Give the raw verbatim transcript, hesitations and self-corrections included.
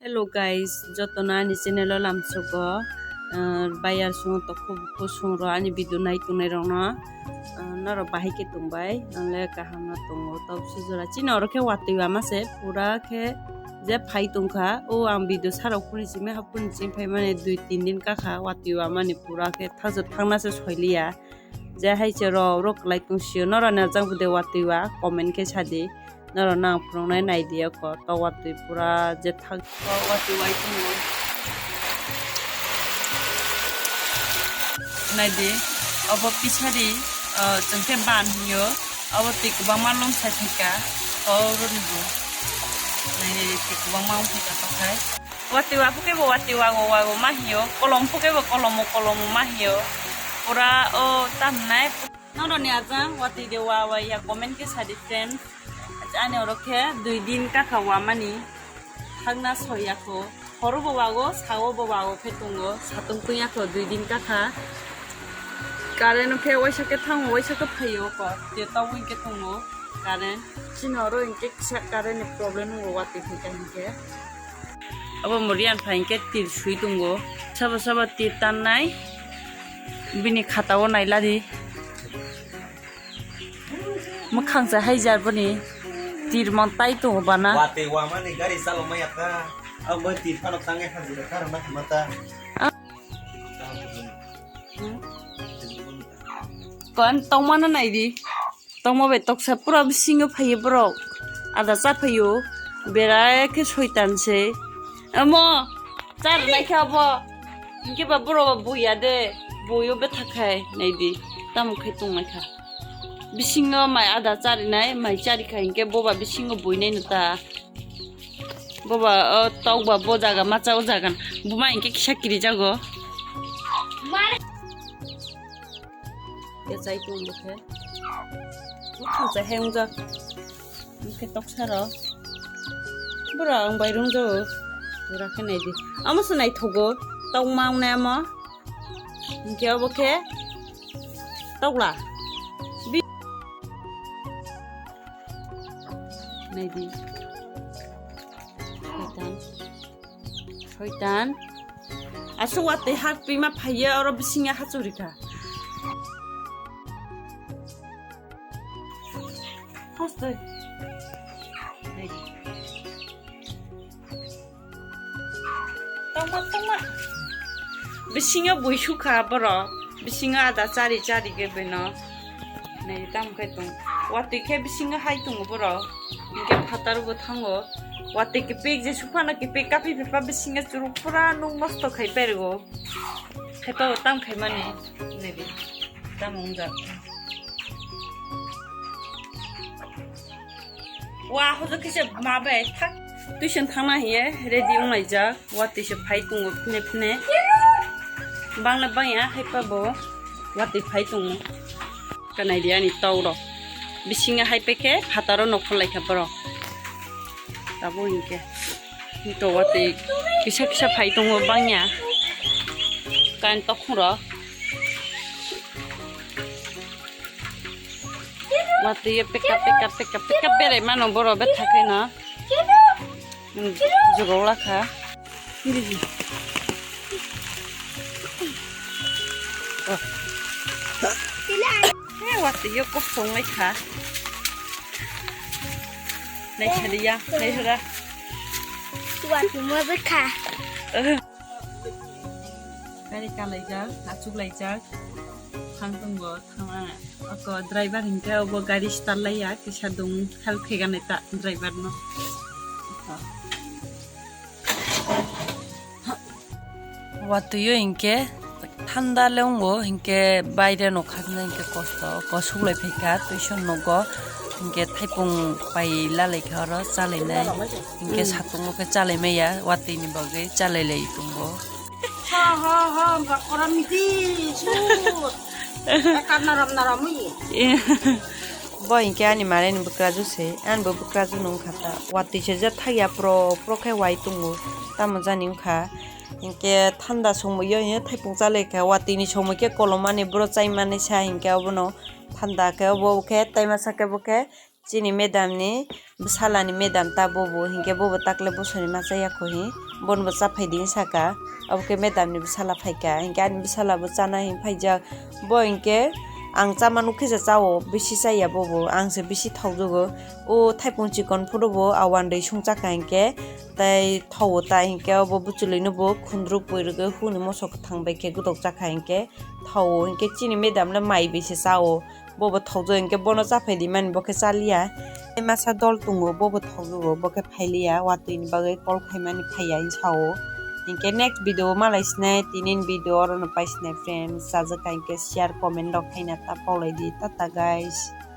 Hello guys, jotono ani channel o lamsogo, ah, bayar sungo tokho bukho sungro ani video nai tongnai rokno, ah, norok bahai khe tongbai, ang le kaham no tongo, tok sujura chini oro khe watwi wama se pura khe je phai tongkha, o ang video sarok phuni simi hap phuni simi phai mani dui tin din kakha watwi wamani pura khe thakjak thangna se soiliya. Je hai se ro, ro kwlai tong sio, noro ni ajang bude watwi wa, comment khe sadi. Noro nang phunuknai naidi ako, to watwi pura je thak. To watwi wai tongo. Naidi, obo pisari, ah, chwng khe ban hwnyo, obo twi kwbangma lom sai phaikha, to rwdi bo. Naidi, twi kwbangma wng phaikha to khai. Watwi wa phuke bo watwi wago wago ma hiyo, kolom phuke bo kolomo kolomo ma hiyo. Pura o tamnai. Noroni ajang watwi de wa wa ya comment khe sadi friend. Ani oro khe dui din kakha wamani thangna soyakho. Horo bo wago, sao bo wago khe tongo. Satung tungya kho dui din kakha. Current khe waisa khe thango, waisa khe phaio kho. Te tawing khe tongo current. Chini oro hinkhe kisa current ni problem wngo watwi thwikha hinkhe. Abo muri ang phaikhe tir swi tongo. Sabo sabo tir tannai. Bini khata o nailadi. Mwkhang se haijar boni. Tir mon tai tongo bana. Watwi wamani gari chalokmaya ta. Abo tir phano tangai hajira karo ma hima ta. Ah. Kon tongmano naidi. Tongma bai toksa pura bisingo phaio borok. Ada cha phaio. Berai khe soitan se. Amo, char lai kha bo. Hinkhe ba borok ba buya de. Buyo betha khai naidi. Tamo khai tong lai kha. Bisingo mai ada chari nai, mai chari kha hinkhe boba bisingo bui nai no ta. Boba, o, tokba bo jaga macha o jaga. Buma hinkhe kisa kiri jago. Kechai tong bo khe. Bwkhang chai hai wngjak. Bwkhe toksa rok. Bwrok ang bai rung jago. Pura khe nai di. Amo se naithogo. Tokma wngnai amo. Hinkhe obo khe tokla. Bi-, nai di. Soitan. Soitan. Aswk watwi hak twima phaiya oro bisingo hachuri kha. Hastoi. Tongma tongma. Bisingo bui sukha borok. Bisingo ada chari chari khe beno. Nai tamo khe tong. Watwi khe bisingo hai tongo borok. Hinkhe phataro bo thango. Watwi kipik je suphano kipik kaphi phipa bisingo churuk pura nuk nosto khai pergo. Khaipa bo tam khaimani. Nai di. Tamo wngjak. Wa, hojo kisa ma bai thak. Tuition thangna hiye ready wng laijak. Wa tuition phai tongo phine phine. Bangla bangya haipa bo. Wa twi phai tongo. Kanai di ani tau rok. Bisinga hai pekhe phataro nokhor laikha borok. Tabo hinkhe. Hito wa twi kisa kisa phai tongo bangya. Kain tokhung rok. Watwi peka peka peka peka berai mano boro betha khe no. Jogok lakha. Watwi yo kosong lai kha. Nai khaliya, nai hora. Watwi mo betha. Gari kalaijak, achuklaijak, thang tongo, thangna ako driver hinkhe obo gari start laiya, kisa dong help khaigani ta driver no. Watwi o hinkhe thanda le wngo, hinkhe baire no khaknai hinkhe kosto, kosuk lai phaikha, tuition nogo hinkhe thaipung pai lalai kha oro chalainai, hinkhe satungo khe chalaimaya, watwi ni bagwi chalailai tongo. Ha, ha, ha, ba, koram miti, sur. Ekar naram, naram, ui. Bo hinkhe ani mare ni bwkraju se, ani bo bwkraju no wngkha ta. Watwi se je thakya pro, pro khe wai tongo, tamo jani wngkha. Hinkhe thanda somoi yo, hinkhe thaipung chalai kha, watwi ni somoi khe kolom mani boro chai mani sa, hinkhe obono thanda khe obo khe tai masa khe bo khe Chini madam ni bwsala ni madam ta bobo, hinkhe bobo takle bosoni masa ya kho hi, bono bo chaphai di saka. Obo khe madam ni bwsala phaikha, hinkhe ani bwsala bo chana hin phaijak. Bo hinkhe ang chama nukhe se chao, bisi chaya bobo, ang se bisi thokjogo. O thaipung chikon phuru bo awan rwi sung chakha hinkhe, tai thao ta hinkhe obo buchulwi no bo khundruk pui rwgwi huni moso kwthang bai khe gwdok chakha hinkhe thao, hinkhe chini madam le mai bai se chao. Bobo thokjak hinkhe bono chaphai di mani bo khe chaliya. Tei masa dol tongo, bobo thokjago, bo khe phailiya, watwi ni bagwi call khaimani phaiya hinwi sao. Hinkhe next video o malai sinai, tini ni video oro no pai sinai friends, chajak kha hinkhe share comment rok khaina ta paulai di, tata guys.